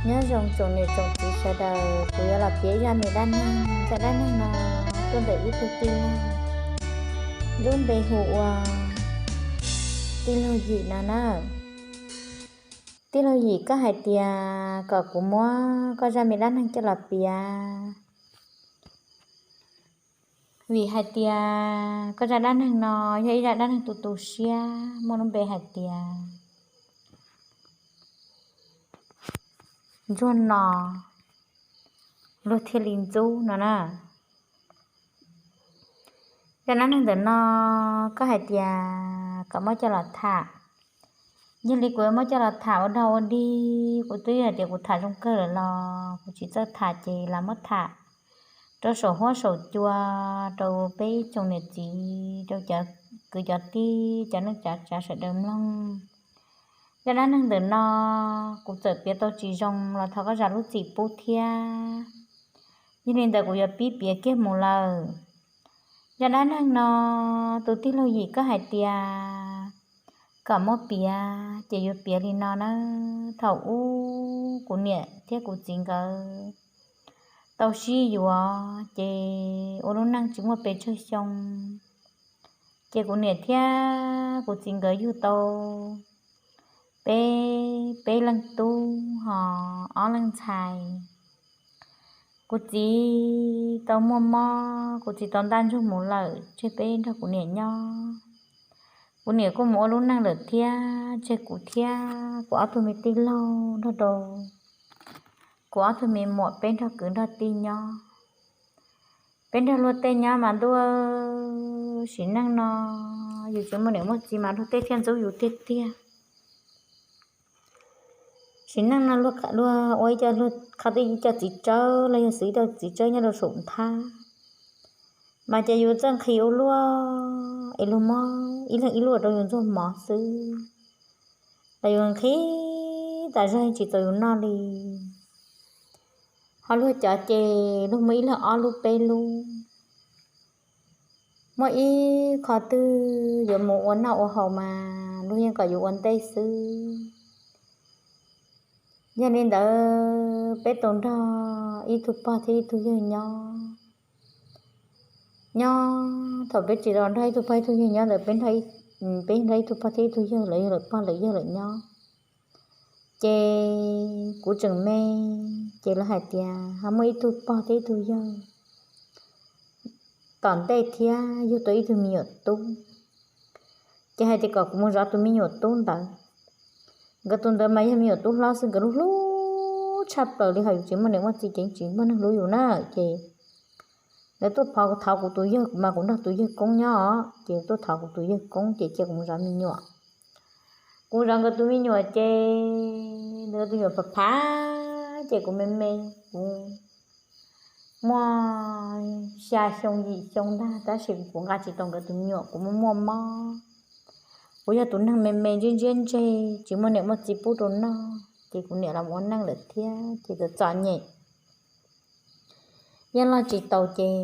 Nyob zoo tsoom niam tsoom txiv sawv daws, kuv yuav los piav zaj me dab neeg. Zaj dab neeg no tuaj ntawm ib tug tij laug, lub npe hu ua tij laug Yim no na. Tij laug Yim, koj hais tias kom kuv muab koj zaj me dab neeg coj los piav, vim hais tias koj zaj dab neeg no yog ib zaj dab neeg tu tu siab, muaj lub npe hais tias Ntsuag no luag thiaj li ntxub no na. Zaj dab neeg ntawm no koj hais tias kom muab coj los tham. Yog li kuv yuav muab coj los tham ua dog ua dig, kuv twb hais tias kuv tham zoo kawg lawm los kuv tsis txawj tham ces lam muab tham rau saum huab saum cua rau peb tsoom niam txiv, rau cov kwv cov tij, cov neej cov tsav sawv daws mloog. Zaj dab neeg ntawm no kuv txawm piav tau tsis zoo los thov koj zam lub txim pub thiab. Yog li ntawd kuv yuav pib piav kiag mus lawm. Zaj dab neeg no tus tij laug Yim koj hais tias kom muab piav ces yuav piav li no na. Thaum ub kuv niam thiab kuv txiv nkawd tau sib yuav ces ua lub neej tsis muaj pes tsawg xyoo, ces kuv niam thiab kuv txiv nkawd yug tau peb, peb leej tub ho ob leej ntxhais. Kuv txiv tau muaj mob, kuv txiv tau ntaj ntsug mus lawm, tseg peb nrog kuv niam nyob. Kuv niam kuj mus ua lub neej lawm thiab tseg kuv thiab kuv ob tug me tij laug nrog rau kuv ob tug me muam peb nrog kwv nrog tij nyob. Peb nrog luag tej nyob mas ntuj, sim neej no yus tsis muaj niam muaj txiv mas luag tej thiaj ntxub yus tiag tiag. Sim neej no luag ua ib co, luag kho ib co txiv tsawb los yog xwb ib co txiv tsawb nyob rau saum nthab, mas ces yus txawj nqhis ua luaj es luag muab ib leeg ib lub rau yus ntxuag mov xwb, los yus nqhis tas zog tsis txaus yus noj li. Ho luag cov ces luag muaj ib leeg ob lub peb lub, muaj ib qho twg yuav mus ua noj ua haus mas luag yeej kom yus ua ntej xwb. Yog li ntawd peb tau nrog ib tug pog thiab ib tug yawg nyob. Nyob thaum peb tsis tau nrog ib tug pog ib tug yawg nyob ntawd, peb, peb nrog ib tug pog thiab ib tug yawg, lawv yog lawm pog lawm yawg lawm nyob. Ces kuv tseem me, ces lawv hais tias ho muaj ib tug pog thiab ib tug yawg tom ntej thiab yug tau ib tug me nyuam tub. Ces hais tias kom kuv mus zov tus me nyuam tub ntawd. Nkawd tus ntawd mas yog me nyuam tub hlob xwb, nkawd lub hlub tshaj plaws li, ho yus tsis muaj niam muaj txiv ces tsis muaj neeg hlub yus na. Ces lawv tuaj thov kuv tus yawg, kuv mas kuv nrog tus yawg koob nyob os, ces tuaj thov kuv tus yawg koob ces cia kuv mus zov me nyuam. Kuv zov nkawd tus me nyuam ces nkawd tus me nyuam phav phav, ces kuv me me, kuv muaj xya xyoo yim xyoo ntag, tab sis kuv nqa tsis tau nkawd tus me nyuam, kuv muaj muaj mob. Kuv yog tus neeg me me ntsej ntseb ntseg, tsis muaj niam muaj txiv pub rau noj, ces kuv niam los ua neej lawm thiab ces txom txom nyem, yeej loj tsis tau. Ces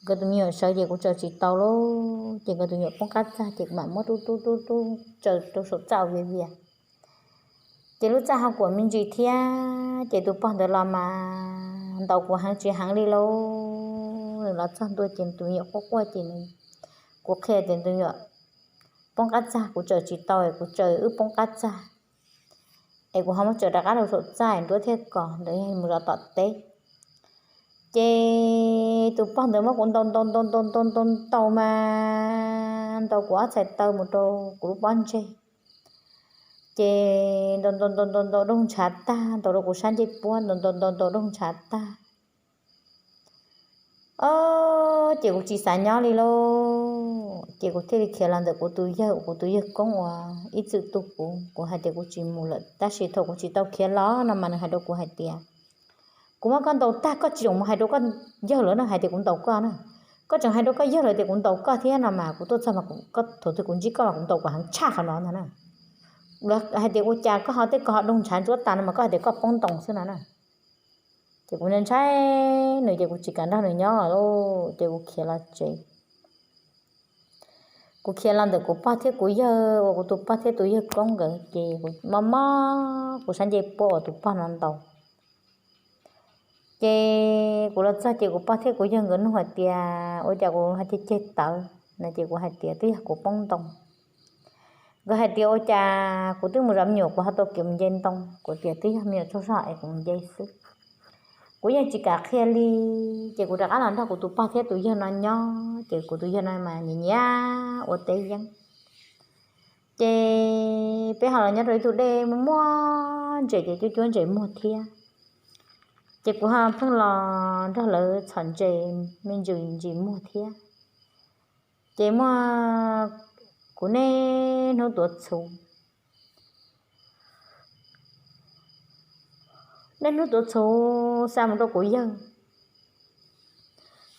nkawd tus me nyuam sawv ces kuv tsaws tsis tau lauj, ces nkawd tus me nyuam poob qab txag ces kuv mam muab rub rub rub rub tsaws rau saum txaj vias vias. Ces lub txaj ho kuam me ntsis thiab, ces tus pog ntawd los mas ntaus kuv heev tsis heev li lauj. Nws los txog ntua ces tus me nyuam quaj quaj ces kuv qhia tias tus me nyuam poob qab txag, kuv tsaws tsis tau es kuv tsaws wb poob qab txag es kuv ho muab tsaws rov qab rau saum txaj nruab thiab kos ntawd mus zov tom teb. Ces tus pog ntawd muab kuv ntaus ntaus ntaus ntaus ntaus ntaus ntaus mas ntaus kuv ob txhais taw mus rau kuv lub pob ntseg. Ces ntaus ntaus ntaus ntaus ntaus doog ntshav tag, ntaus rau kuv sab ncej puab, ntaus ntaus ntaus ntaus doog ntshav tag. Ces kuv tsis xav nyob li lauj, ces kuv thiaj li khiav los ntawm kuv tus yawg, kuv tus yawg koob uas ib txwm tu kuv. Kuv hais tias kuv tsis mus lawm, tab sis thaum kuv tsis tau khiav los no mas nws hais rau kuv hais tias, kuv muab koj ntaus tag koj tsis txhob mus hais rau koj yawg lawv no hais tias kuv ntaus koj na. Koj tseem hais rau koj yawg lawv tias kuv ntaus koj thiab no mas kuv tuaj txog mas thaum twg kuv ntsib koj mas kuv ntaus kom heev tshaj qhov no ntag na. Hais tias ua cas koj ho tej ko ho doog ntshav ntsuab tas no mas koj hais tias koj poob ntoos xwb no na. Ces kuv ntshai nws ces kuv tsis kam nrog nws nyob lauj, ces kuv khiav los tsev. Kuv khiav los ntawm kuv pog thiab kuv yawg uas kuv tus pog thiab tus yawg koob nkawd ces kuv mob mob kuv sab ncej puab uas tus pog no ntaus. Ces kuv los txog ces kuv pog thiab kuv yawg nkawd nug hais tias ua cas kuv ho ceg ceg tawv no ces kuv hais tias twb yog kuv poob ntoo. Nkawd hais tias ua cas kuv twb mus zov me nyuam kuv ho tau kev mus nce ntoo, kuv tias twb yog me nyuam tsaug zog es kuv mus nce xwb. Kuv yeej tsis kam qhia li. Ces kuv rov qab los nrog kuv tus pog thiab tus yawg no nyob ces kuv tus yawg no mas nyiam nyiam ua teb yeeb. Ces peb ho los nyob rau ib tug dej muaj muaj ntses ces cuab cuab ntses muag thiab. Ces kuv ho pheej los nrog lawv txhom ntses me ntsis ntsis muag thiab. Ces muaj kuv niaj hnub tuav txhuv, niaj hnub tuav txhuv xa mus rau kuv yawg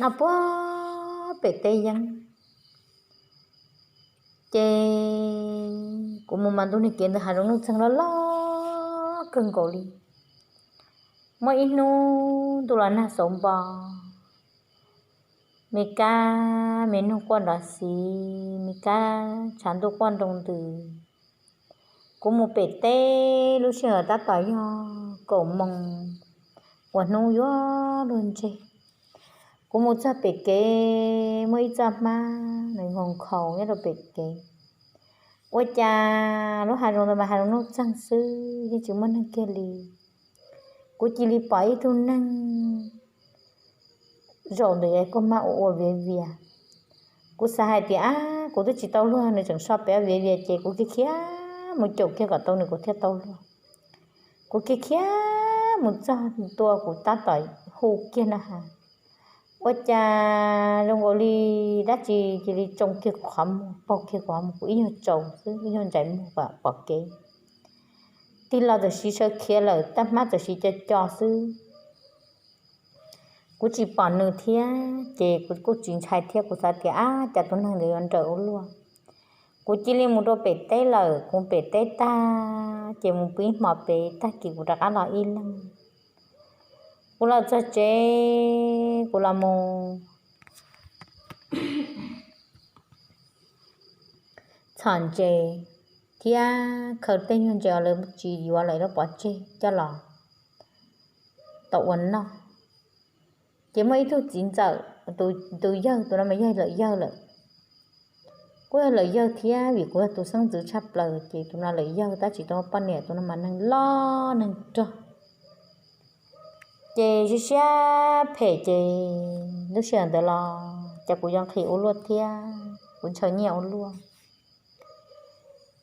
noj puag pem teb yeeb. Ces kuv mus mas ntu niag kev ntawd hav zoov nuj txeeg loj loj kawg nkaus li. Muaj ib hnub ntuj los nag xauv npo, me kab me noog quaj nrov xiv, me kab tshav ntuj quaj nroo ntws. Kuv mus pem teb lub sij hawm tab tom yog kaum moos uas hnub yuav luag ntseg. Kuv mus txog pem kev muaj ib txoj hmab nws nkaus nkhaus nyob rau pem kev. Ua cas lub hav zoov ntawd mas hav zoov nuj txeeg xwb yeej tsis muaj neeg kiag li. Kuv cia li pom ib tug neeg zaum ntawm yav koj mab ua ua viav vias. Kuv xav hais tias ab kuv twb tsis tau luag nws tseem so pem viav vias ces kuv khiav khiav mus caum kiag kom tau nws kuv thiaj tau luag. Kuv khiav khiav mus txog ntua kuv tab tom hu kiag na has, ua cas zoo nkaus li dab tsi cia li tsoo kiag kuv qhov muag, paug kiag kuv qhov muag, kuv ib nyuag tsaus xwb ib nyuag ntsais muag pom kev. Tig los txawm siv sawv khiav lawm, tab hmab txawm siv co co xwb. Kuv tsis pom nws thiab ces kuv kuj tsis ntshai thiab, kuv xav tias ab cas tus neeg ntawd yuav nrawm ua luaj. Kuv cia li mus rau pem teb lawm, kuv pem teb tag ces mus pw ib hmos pem tag kis kuv rov qab los ib leeg. Kuv los txog tsev kuv los mus txhom ntses thiab khaws tej nyuag ntses uas lawv tsis yuav lawm lawv pov tseg coj los tau ua noj. Ces muaj ib tug txiv ntxawm, tus yawg, tus no mas yog lawm yawg lawm, kuj yog lawm yawg thiab vim kuv yog tus xeeb ntxwv tshaj plaws ces tus no lawm yawg tab sis tau muaj poj niam, tus no mas neeg loj neeg rog. Ces siab siab phem ces lub sij hawm ntawd los ces kuv yuav nqhis ua luaj thiab kuv ntshaw nyiaj ua luaj.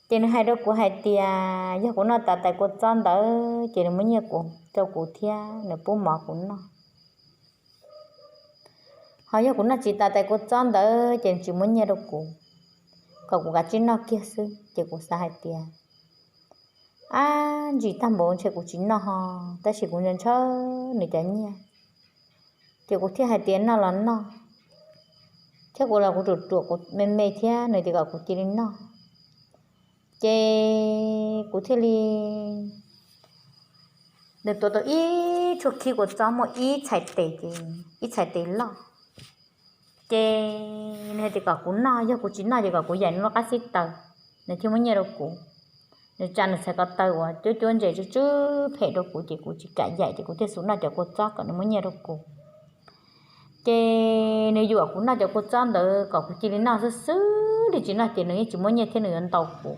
Ces nws hais rau kuv hais tias yog kuv noj tas tais kua txob ntawd ces nws muab nyiaj rau kuv thiab nws pub mov kuv noj. Ho yog kuv noj tsis tas tais kua txob ntawd ces nws tsis muab nyiaj rau kuv, kom kuv kav tsij noj kiag xwb. Ces kuv xav hais tias ab ntsis tag npaum ntshe kuv tsis noj ho, tab sis kuv ntshaw ntshaw nws cov nyiaj. Ces kuv thiaj hais tias noj los noj, thiab kuv los kuv ruam ruam kuv me me thiab nws tias kom kuv cia li noj. Ces kuv thiaj li, nws tuav tau ib tshuaj khib kua txob muaj ib txhais tes ces ib txhais tes loj. Ces nws hais tias kom kuv noj, yog kuv tsis noj ces kom kuv yaim nws lub qab xib taws, nws thiaj muab nyiaj rau kuv. Nws tsa nws txhais ko taw uas cuab cuab ntses tsw tsw phem rau kuv ces kuv tsis kam yaim ces kuv thiaj xub noj cov kua txob kom nws muab nyiaj rau kuv. Ces nws yuam kuv noj cov kua txob ntawd kom kuv cia li noj xwb xwb li, tsis noj ces nws yeej tsis muab nyiaj thiab nws yuav ntaus kuv.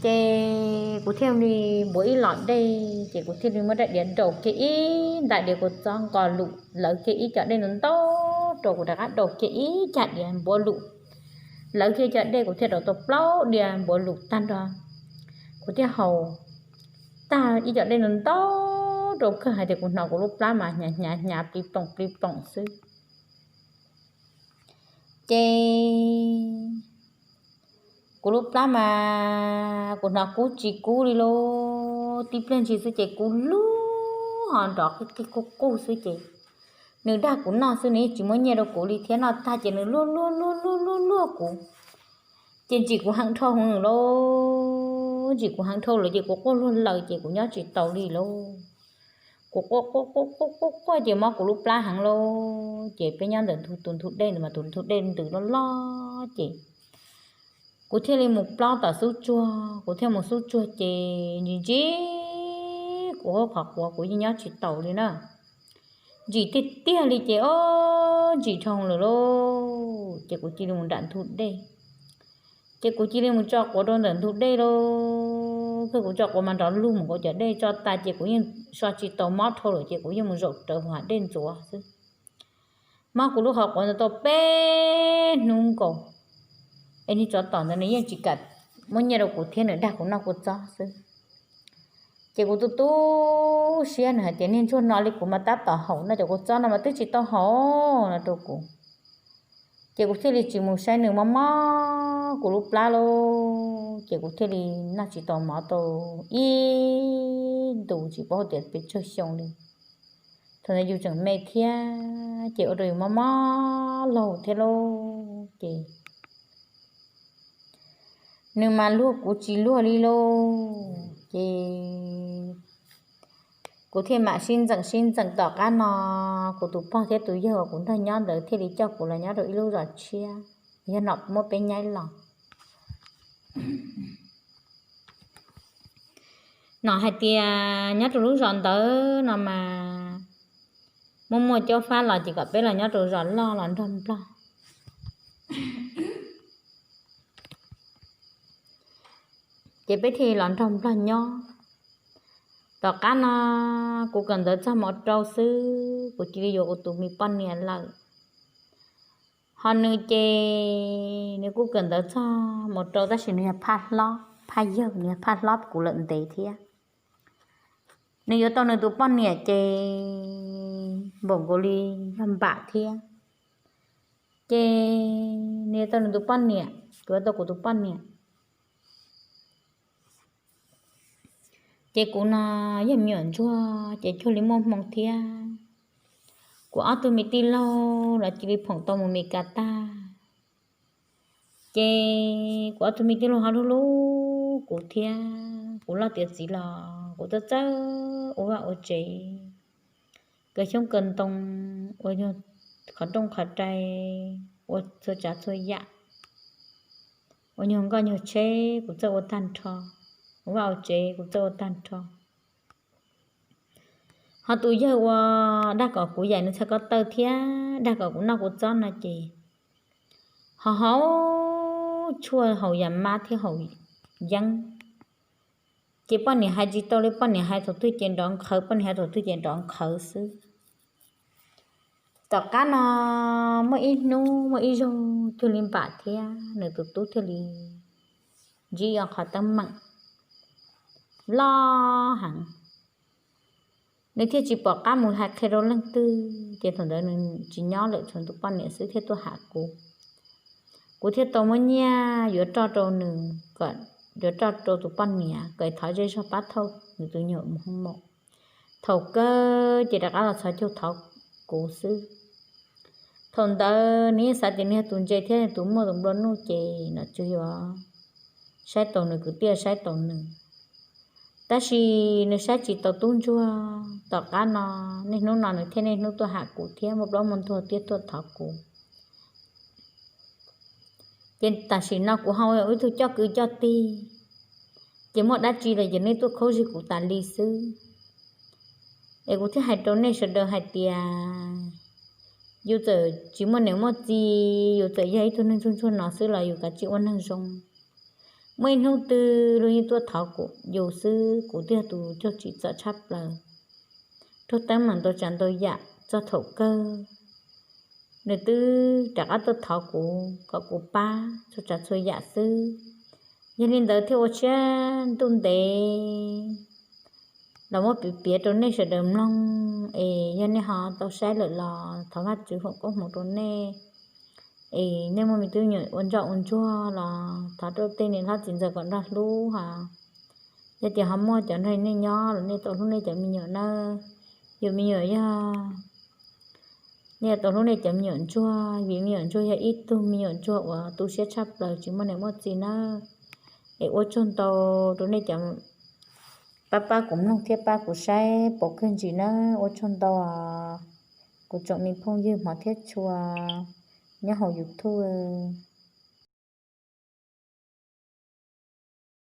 Ces kuv thiaj li npuav ib los dej ces kuv thiaj li muab rab diav daus kiag ib nta diav kua txob nqos lus lawv kiag ib co dej ntau ntau rau, kuv rov qab daus kiag ib cag diav npuav lus lawv kiag co dej, kuv thiaj daus tau plaub diav npuav lus tag nrho. Kuv thiaj haus tag ib co dej ntau ntau rau kawg hais tias kuv hnov kuv lub plab mas hnyav hnyav hnyav plig ploom plig ploom xwb. Ces kuv lub plab mas kuv hnov kub tsis kub li lauj, tib pliag ntshis xwb ces kub lug ho nrov qig qig qug qug xwb ces nws dag kuv noj xwb, nws yeej tsis muab nyiaj rau kuv li thiab, noj tag ces nws luag luag luag luag luag luag kuv. Ces ntsim kuv heev dhau hwv lauj, ntsim kuv heev dhau lawm ces kuv quaj luag lawm ces kuv nyob tsis taus li lauj. Kuv quaj quaj quaj quaj quaj quaj ces mob kuv lub plab heev lauj. Ces peb nyob ntawm tus ntug dej ntawd mas tus ntug dej ntws loj loj ces kuv thiaj li mus plob tom xub tsuag, kuv thiaj mus xub tsuag ces ntsis ntsis kuv hauv qhov quav kuv yeej nyob tsis taus li na. Ntsim tiag tiag li ces ob ntsim dhau lawm lauj, ces kuv cia li mus nram ntug dej. Ces kuv cia li mus tso quav rau ntawm ntug dej lauj, thiab kuv tso quav mas nrov lug mus nkaus cov dej tso tas ces kuv yeej so tsis tau mob dhau lawm ces kuv yeej mus zaum rawv hauv hav dej ntxuav xwb. Mob kuv lub qhov quav ntawd tau peb hnub nkaus, es niag tsov tom ntawd nws yeej tsis kam muab nyiaj rau kuv thiab nws dag kuv noj kuv txob xwb. Ces kuv tu tu siab, nws hais tias niag ntsuag no li kuv mas tab tom haum no, cov kuv txob no mas twb tsis tau haum no rau kuv. Ces kuv thiaj li tsis mus saib nws, mob mob kuv lub plab lauj, ces kuv thiaj li noj tsis tau mov tau ib ntus tsis paub hais tias pes tsawg xyoo li. Thaum ntawd yus tseem me thiab ces ua rau yus mob mob laug thiab lauj, ces nws mas luag kuv tsis luag li lauj, ces kuv thiaj mam sib ntxeem sib ntxeem. Tom qab no kuv tus pog thiab tus yawg uas kuv nrog nyob ntawd thiaj li coj kuv los nyob rau ib lub zos tshiab, yog no muab peb nyaib los. No hais tias nyob rau lub zos ntawd no mas muaj muaj cob fab los ces kom peb los nyob rau zos loj los nrog nplog. Ces peb thiaj los nrog nplog nyob. Tom qab no kuv kawm ntawv txog mos rau xwb kuv cia li yuav kuv tus me poj niam lawm. Ho nws ces nws kuj kawm ntawv txog mos rau tab sis nws yog phaj hlob, phaj yawg, nws yog phaj hlob kuv lawm ntev thiab. Nws yuav tau nws tus poj niam ces npaum nkaus li yog npam thiab. Ces nws yuav tau nws tus poj niam, kuv yuav tau kuv tus poj niam. Ces kuv no yog me nyuam ntsuag ces cuag li muaj hmoo thiab. Kuv ob tug me tij laug los cia li phoom tau mus Mes Kas tag. Ces kuv ob tug me tij laug ho hlub hlub kuv thiab, kuv loj tiav txiv los kuv txawj txawj ua vaj ua tsev, kaw xyoob kaw ntoo, ua qhov rooj qhov rai, ua txhua tsav txhua yam, ua nyuag nkoj nyuag tsheb kuv txawj ua tag nrho, ua vaj ua tsev kuv txawj ua tag nrho. Ho tus yawg uas dag kom kuv yaim nws txhais ko taw thiab dag kom kuv noj kuv txob no ces ho haus tshuaj haus yas mab thiab haus yeeb. Ces poj niam hais tsis tau li, poj niam hais thaum twg ces nrov nqhawv, poj niam hais thaum twg ces nrov nqhawv xwb. Tom qab no muaj ib hnub muaj ib zaug cuag li npam thiab nws tus tub thiaj li ntsib ib qho teeb meem loj heev. Nws thiaj tsis pom qab mus hais qhia rau leej twg ces thaum ntawd nws tsis nyob lawm, tshuav tus poj niam xwb thiaj tuaj hais kuv. Kuv thiaj tau muab nyiaj yuav roj rau nws, kom yuav roj rau tus poj niam kom thov zej zog pab thauj nws tus nyuam mus hoo maum. Thaum kawg ces rov qab los txhos caug thov kuv xwb. Thaum ntawd nws yeej xav tias nws yog tus ntse thiab tus muaj tus nplua nuj ces nom tswv yuav saib taus nws kwv tij, saib taus nws. Tab sis nws saib tsis taus tub ntsuag. Tom qab no niaj hnub no nws thiaj niaj hnub tuaj hais kuv thiab muaj plaub muaj ntug thiab tuaj thov kuv. Ces tam sim no kuv ho ua ib tug coj kwv coj tij, ces muaj dab tsi los ces nej tuaj khaub zig kuv tas li xwb. Es kuv thiaj hais rau nej sawv daws hais tias yus txawm tsis muaj niam muaj txiv, yus txawm yog ib tug neeg ntsuag ntsuag no xwb los yus kav tsij ua neeg zoo. Muaj ib hnub twg luag yeej tuaj thov kuv, yus xwb kuv twb yog tus raug tsim txom tshaj plaws, raug teeb meem ntau tsav ntau yam txog thaum kawg nws twb rov qab tuaj thov kuv kom kuv pab txhua tsav txhua yam xwb. Yog li ntawd thiaj ua siab ntuj ntev los muab piav piav rau nej sawv daws mloog, es yog nej ho tau saib lawm los thov Vajtswv foom koob hmoov rau nej. Es nej muaj me tub me nyuam ua ntsoj ua ntsuag los thov rau tej niam hlob txiv ntxawm kom nrog hlub hos. Yog tias ho muaj cov nrog nej nyob los nej tau hlub nej cov me nyuam nawb. Yus me nyuam yog, nej yuav tau hlub nej cov me nyuam ntsuag, vim me nyuam ntsuag yog ib tug me nyuam ntsuag uas tu siab tshaj plaws tsis muaj niam muaj txiv nawb. Es ua tsaug ntau rau nej cov pab pab kuv mloog thiab pab kuv saib pom kawg ntsis nawb, ua tsaug ntau. Kuv tsoom me phooj ywg hmov thiab tshua nyob hauv YouTube.